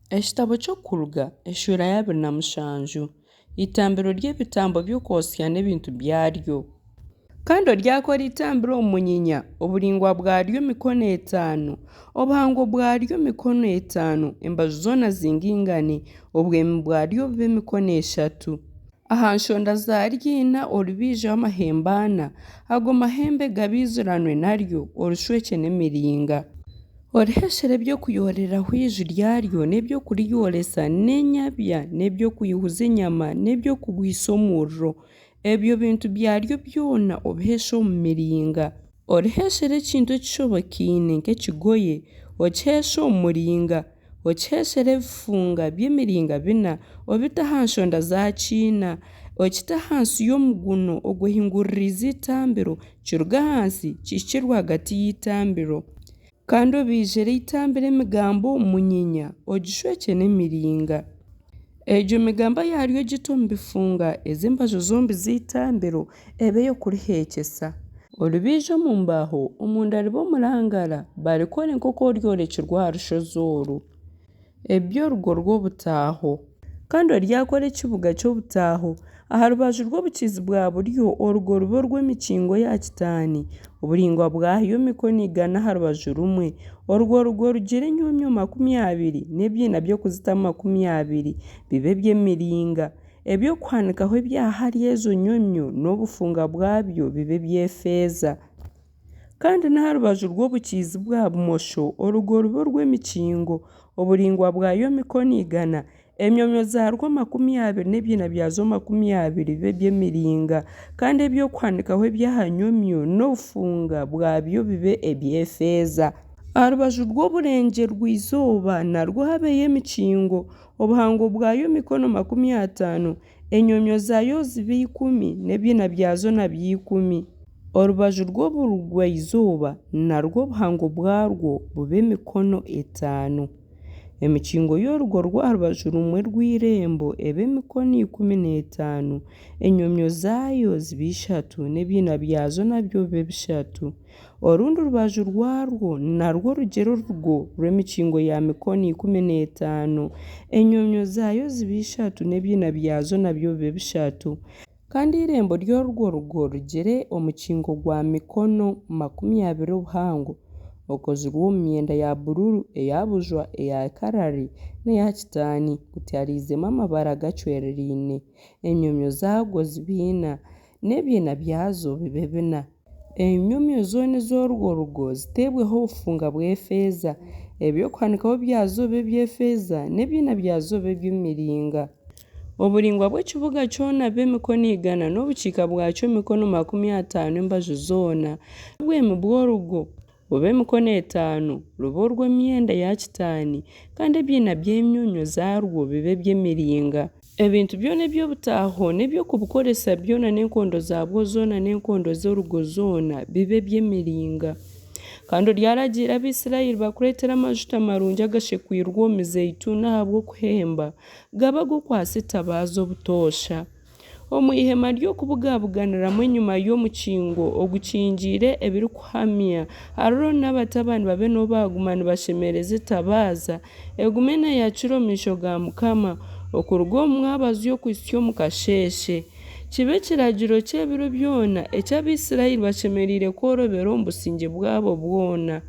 Ekitabo ky'Okuruga eshuura ya 27. Eitambiro ry'ebitambo by'okwotsya n'ebintu byaryo. Kandi oryakora eitambiro omu munyinya, oburaingwa bwaryo mikono etaano, obuhango bwaryo mikono etaano, embaju zoona zingaingane, obwemi bwaryo bube mikono eshatu. Aha nshonda zaaryo ina oribaijeho amahembe ana, ago mahembe gabaijuranwe naryo, orishwekye n'emiringa. Oriheeshere eby'okuyooreraho eiju ryaryo n'eby'okuriyooresa n'enyabya n'eby'okwihuza enyama n'eby'okuhisa omuriro. Ebyo bintu byaryo byona obiheeshe omu miringa. Oriheeshere ekintu ekishobekaine nk'ekigoye, okiheeshe omu muringa. Okiheeshere ebifunga by'emiringa bina, obite aha nshonda zaakyo ina. Okite ahansi y'omuguno ogwehinguririize eitambiro, kiruge ahansi kihikye rwagati y'eitambiro. Kandi obaijere eitambiro emigamba omu munyinya, ogishwekye n'emiringa. Egyo migamba yaaryo ogite omu bifunga ez'embaju zombi z'eitambiro, ebe ey'okuriheekyesa. Oribaije omu mbaaho, omunda ribe omurangara, barikore nk'oku oryorekirwe aha rushozi oru. Eby'orugo rw'obutaaho. Kandi oryakora ekibuga ky'obutaaho. Aha rubaju rw'obukiizi-bwa-buryo orugo rube orw'emikingo ya kitaani, oburaingwa bwayo mikono igana aha rubaju rumwe. Orwo rugo rugire enyomyo 20, n'ebiina by'okuzitamu 20, bibe eby'emiringa. Eby'okuhanikaho eby'ahari ezo nyomyo n'obufunga bwabyo bibe eby'efeeza. Kandi n'aha rubaju rw'obukiizi-bwa-bumosho orugo rube orw'emikingo, oburaingwa bwayo mikono igana, enyomyo zaarwo 20 n'ebiina byazo 20 bibe eby'emiringa, kandi eby'okuhanikaho eby'aha nyomyo n'obufunga bwabyo bibe eby'efeeza. Aha rubaju rw'oburengyerwa-izooba narwo habeyo emikingo, obuhango bwayo mikono 50, enyomyo zaayo zibe ikumi, n'ebiina byazo nabyo ikumi. Orubaju rw'oburugwa-izooba narwo obuhango bwarwo bube mikono etaano. Emikingo y'orugo rw'aha rubaju rumwe rw'eirembo ebe mikono 15, enyomyo zaayo zibe ishatu n'ebiina byazo nabyo bibe bishatu. Orundi rubaju rwarwo narwo rugire orugo rw'emikingo ya mikono 15, enyomyo zaayo zibe ishatu n'ebiina byazo nabyo bibe bishatu. Kandi eirembo ry'orwo rugo rigire omukingo gwa mikono 20 obuhango, okozirwe omu myenda ya bururu, eya bujwa, eya karari n'eya kitaani, gutariizemu amabara gacwereraine. Enyomyo zaagwo zibe ina, n'ebiina byazo bibe bina. Enyomyo zoona ez'orwo rugo ziteebweho obufunga bw'efeeza, eby'okuhanikaho byazo bibe eby'efeeza, n'ebiina byazo bibe eby'emiringa. Oburaingwa bw'ekibuga kyona bube mikono igana, n'obukiika bwakyo mikono 50 embaju zoona. N'obwemi bw'orugo bube mikono etaano, rube orw'emyenda ya kitaani, kandi ebiina by'enyomyo zaarwo bibe eby'emiringa. Ebintu byona eby'Obutaaho n'eby'okubukoresa byona n'enkondo zaabwo zoona n'enkondo z'orugo zoona bibe eby'emiringa. Kandi oryaragiira Abaisiraeli bakureetere amajuta marungi agashekwirwe omu mizeituuni ahabw'okuhemba, gabe ag'okwatsa etabaaza obutoosha. Omu ihema ry'okubugabuganiramu enyima y'omukingo ogukingiire ebirikuhamya, Arooni n'abatabani babe niho baaguma nibashemereza etabaaza, egume neeyakira omu maisho ga Mukama, okuruga omu mwabazyo okuhitsya omu kasheeshe. Kibe ekiragiro ky'ebiro byona eki Abaisiraeli bashemereire kworobera omu busingye bwabo bwona.